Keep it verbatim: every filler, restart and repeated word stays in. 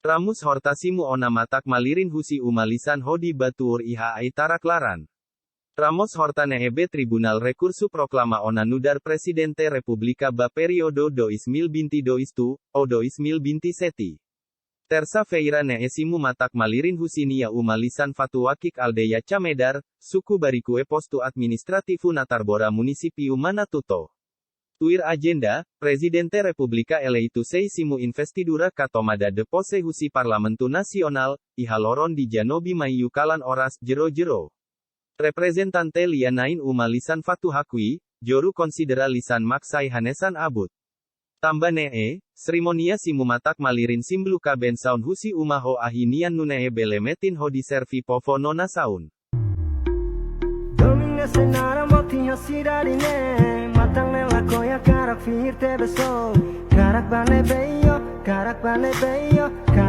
Ramos Horta simu ona matak-malirin husi uma lisan hodi bá tuur iha ai-tarak laran. Ramos Horta ne'ebé Tribunál Rekursu proklama ona nu'udar Prezidente Repúblika ba períodu dois mil vinte e dois to'o dois mil vinte e sete. Tersa-feira ne'e simu matak-malirin husi nia uma lisan Fatuakik, aldeia Camedar, suku Barikue, postu administrativu Natarbora, munisípiu Manatuto. Tuir ajenda, Prezidente Repúblika eleitu sei simu investidura ka tomada de posse husi Parlamentu Nasionál, iha loron dezenove Maiu kalan oras zero zero. Reprezentante lia-na'in uma lisan Fatuakik, Joru, konsidera lisan mak sai hanesan abut. Tanba ne'e, serimónia simu matak-malirin símbolu ka bensaun husi uma ho ahi nian nune'e bele metin hodi serve povu no nasaun. Domin ne'e sei naran boot iha sidade ne'e, matan ne'e lakohi, hakarak fihir tebes o. Hakarak bá ne'ebé o, hakarak bá ne'ebé o, hakarak